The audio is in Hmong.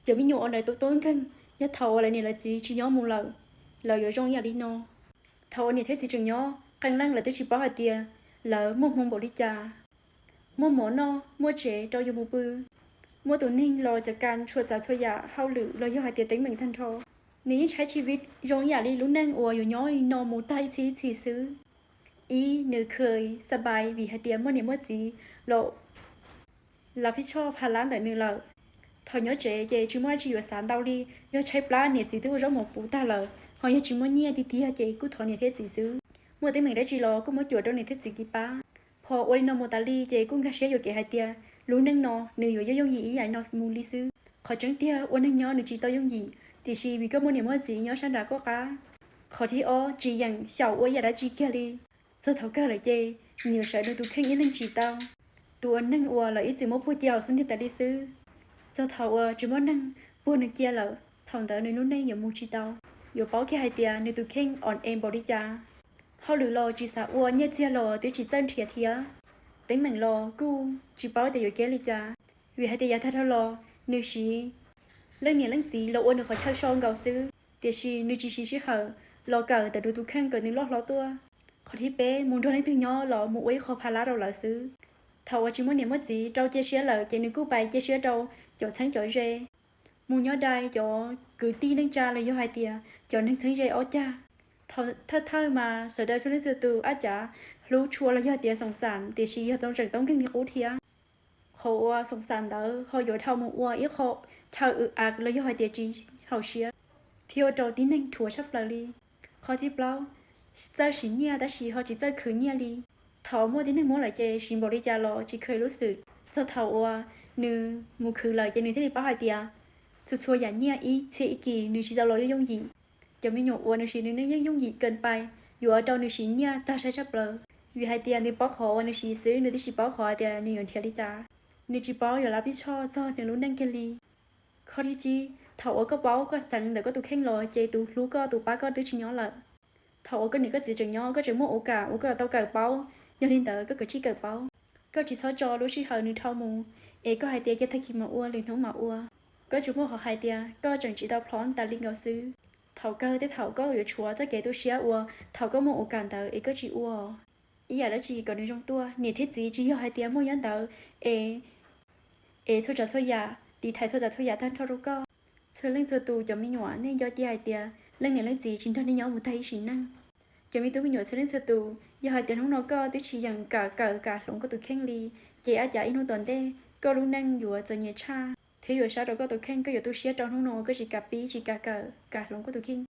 Cov me nyuam uas ntawd tau tuab nkeeg, yog thaum uas lawv niam lawv txiv tsis nyob mus lawm, lawv yuav zoo ib yam li no. Thaum uas niam thiab txiv tseem nyob, qee leej lawv twb tsis paub hais tias lawv muaj hmoo npaum li cas, muaj mov noj, muaj tsev rau yus mus pw, muaj tus neeg los cov kas txhua tsav txhua yam hauj lwm los yog hais tias teeb meem tag nrho. Nws yeej tshaib tshis vij zoo ib yam li lub neej uas yuav nyob li no mus tag ib txhis ib txhis xwb. Ib, nws khwv xab pais vim hais tias muaj niam muaj txiv los lav phij tshoj pha lab ntawm nws lawm. Thaum nyob tsev ces tsis muaj dab tsi yuav xav ntau li, yog tshaib plab niam txiv twb ua zaub mov puv tag lawm, ho yog tsis muaj nyiaj tiag tiag ces kuj thov niam thiab txiv xwb. Muaj teeb meem dab tsi los kuj muab cuam rau niam thiab txiv kis pab. Pom ua li no mus tas li ces kuj nkag siab yuam kev hais tias lub neej no nws yuav yooj yooj yim ib yam no mus li xwb. Qhov tseeb tiag ua neeg nyob nws tsis tau yooj yim, tiam sis vim koj muaj niam muaj txiv nyob sab nraud koj qab. Qhov thib ob, tsis yeem xyaum ua ib yam dab tsi kiag li. Txog thaum kawg lawm ces nws yuav sawv nws tus kheej ib leeg tsis tau. Tus ua neeg uas lawv ib txwm muab puag cia hauv xub ntiag tas li xwb. Txog thaum uas tsis muaj neeg puag nws cia lawm, thaum ntawd nws lub neej yuav mus tsis tau, yuav paub kiag hais tias nws tus kheej on e npaum li cas. Hauj lwm los tsis xav ua, nyiaj txiag los twb tsis txawj nrhiav thiab. Teeb meem los kuj tsis paub tias yuav kiag li cas, vim hais tias yav tag dhau los nws siv leej niam leej txiv los ua nws qhov chaw so nkaus xwb, tiam sis nws tsis siv sij hawm los kawm ntawm nws tus kheej kom nws loj hlob tuaj. Qhov thib peb, mus nrog leej twg nyob los mus ua ib qho pha lab rau lawv xwb. Thaum uas tsis muaj niam muaj txiv rau cia siab lawm ces nws kuj pais cia siab rau cov txheeb cov ze, mus nyob dai cov kwv tij neej tsa los yog hais tias cov neeg txheeb ze ob cag. Thaum thawj thawj mas sawv daws txhua leej txhua tus ab cav hlub tshua los yog tias xoom xam, tiam sis yog tau tseem tau nkeeg li qub thiab. Qhov uas xoom xam ntawd ho yuav dhau mus ua ib qho chaw w av los yog hais tias tsis haum siab, thiab ua rau tib neeg rhuav tshaj plaws li. Qhov thib plaub, txawj siv nyiaj tab sis ho tsis txawj khwv nyiaj li. Thaum muaj tib neeg muab lawm ces siv npaum li cas los tsis khaws lub xwm. Txog thaum uas nws mus khwv lawm ces nws thiaj li paub hais tias txhua txhua yam nyiaj ib txhia ib kis nws tsis tau los yooj yooj yim. Cov me nyuam uas nws siv nws yeej yooj yim kawg pais, yuav ua rau nws siv nyiaj tag sai tshaj plaws. Vim hais tias nws paub qhov uas nws siv xwb, nws twb tsis paub qhov tias nws yuav nrhiav li cas. Nws tsis paub yuav lav pij tshoj txog nws lub neej kiag li. Qhov thib tsib, thaum uas koj paub koj xeev ntawm koj tus kheej los ces tus hlub koj tus pab koj twb tsis nyob lawm. Thaum uas koj niam koj txiv tseem nyob koj tseem muaj ua kam uas koj yuav tau kawm paub, yog li ntawd koj kav tsij kawm paub. Koj tsis txhob tso lub sij hawm nws dhau mus, es koj hais tias cia tag kis mam ua, lwm hnub mam ua. Koj tsuas muaj qhov hais tias koj tseem tsis tau plhov tas li nkaus xwb. Thaum kawg tej thaum koj yuav tshuav txoj kev tu siab uas thaum koj muaj ua kam ntawd es koj tsis ua. Ib yam dab tsi kom nws zoo tuaj, niam thiab txiv tsis yog hais tias muaj nyob ntawd es, es txhua tsav txhua yam, tiv thaiv txhua tsav txhua yam tag nrho rau koj. Txhua leej txhua tus cov me nyuam, nej nco cia hais tias leej niam leej txiv tsis nrog nej nyob mus tag ib sim neej. Cov me tub me nyuam txhua leej txhua tus, yog hais tias hnub no koj twb tsis yeem kam kawm kam hloov koj tus kheej li, ces ab cav ib hnub tom ntej koj lub neej yuav txom nyem tshaj thiab yuav sab rau koj tus kheej. Koj yuav tu siab rau hnub no koj tsis kam pib tsis kam kawm kam hloov koj tus kheej.